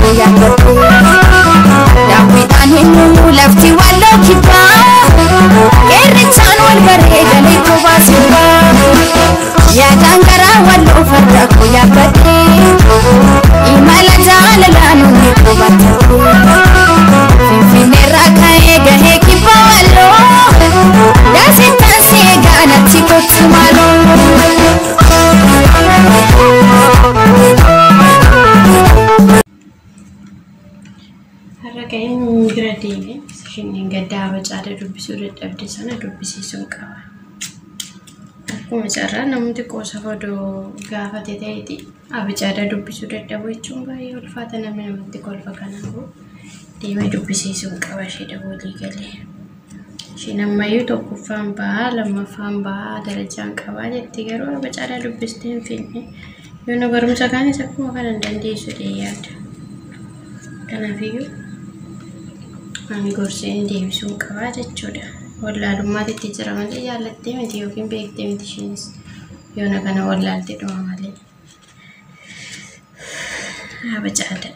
koo yaabbadhee. Daawwiidhaan hin uumu lafti walloo kibbaa. Qeerrichaan wal baree galee kophaa sirbaa. Yaadaan garaa walloo farda koo yaabbadhee. Imala jaalalaan onnee koo battadhee. Finfinneerraa ka'ee gahee kibbaa walloo. Daasittaan si eegaa natti kottu maaloo. Har'a ka'een bira deeme isheen gaddaa abacaada dubbisuu dadhabde sana dubbisiisuun qaba. Akkuma carraa namni qoosa odoo gaafate ta'eeti abacaada dubbisuu dadhabu jechuun baay'ee ulfaata namni namatti kolfa kanaafuu deemee dubbisiisuun qaba isheedha walii galee. Isheen ammayyuu tokkoffaan bahaa lammaffaan bahaa darajaan qabaa jetti garuu abacaada dubbistee hin finne. Yoona barumsa kaanis akkuma kana hin dandeessu jedhee yaada. Kanaafiyyuu ani gorseen deebisuun qabaa jechuudha. Wallaalummaatti itti jira malee jaallattee miti yookiin beektee miti isheenis yoona kana wallaalte dhuma malee. Abacaada.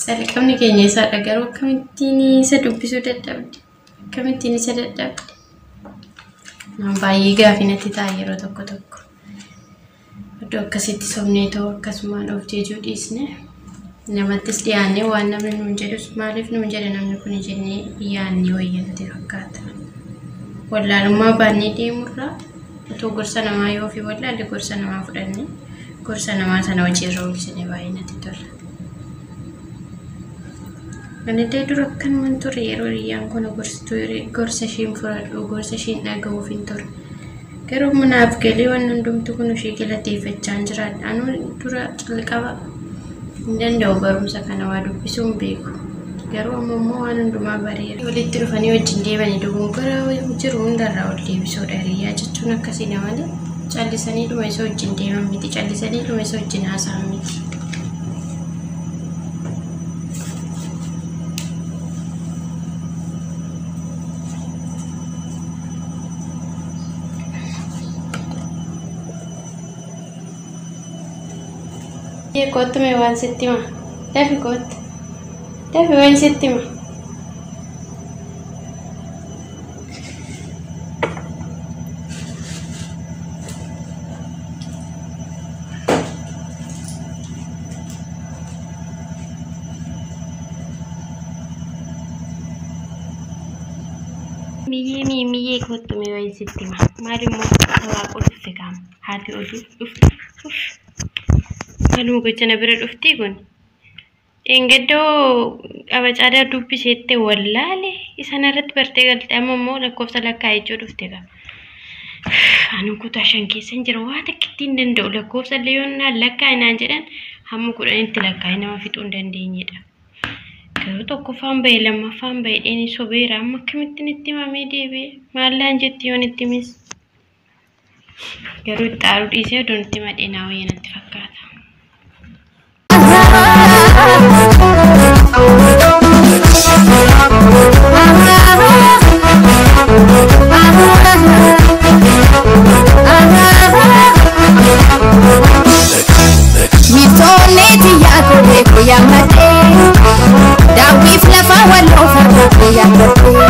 Calqabni keenya isaadha garuu akkamittiin isa dubbisuu dadhabde? Akkamittiin isa dadhabde? Waan baay'ee gaafii natti ta'a yeroo tokko tokko. Iddoo akkasitti sobnee ta'u akkasumaan of jejuu dhiisne namattis dhiyaannee waan namni nuun jedhus maaliif nuun jedha namni kun jennee yaadne wayya natti fakkaata. Wallaalummaa baannee deemurraa otoo gorsa namaa yoo ofii wallaalle gorsa namaa fudhannee gorsa namaa sana hojiirra oolchine baay'ee natti tola. Ani illee dura akkanuman ture yeroo hiriyyaan kun gorsitu gorsa ishiin fudhadhu gorsa ishiin dhaga'uuf hin ture. Garuu manaaf galee waan hundumtu kun ishee galateeffachaa hin jiraadha. Anuu dura calqaba hin danda'u barumsa kana waa dubbisuu hin beeku. Garuu amma immoo waan hundumaa bareera. Walitti dhufanii wajjin deemanii dogongora jiru hundarraa ol deebisuudha hiriyyaa jechuun akkasii malee callisanii dhuma isa wajjin deeman miti callisanii dhuma isa wajjin haasa'an miti. Kottu mee waan sitti hima. Dafi kottu. Dafi waan sitti hima. Miyyee miyyee kottu mee waan sitti hima. Maal immoo waaqoo dhufte kaama. Haati oduu dhufte. Maaluma gocha na bira dhufti kun? Engaddoo abacaadaa dubbiseette wallaale isaan irratti bartee galte amma immoo lakkoofsa lakkaa'echuu dhufte qaba. Ani kutaa 5 keessa hin jiru waan takka ittiin danda'u lakkoofsa illee yoo naan lakkaa'e naan jedhan hamma 10tti lakkaa'e nama fixuu hin dandeenyedha. Garuu tokkoffaan bahe lammaffaan bahe dheeni sobeera amma akkamittiin itti himamee deebi'e maallaan jetti yoon itti himis. Garuu itti aaruu dhiisee oduun itti madhee naa wayya natti fakkaata. Miiltonni xiyyaa kophee koo yaammadhee. Daawwiif lafa walloo farda koo yaabbadhee.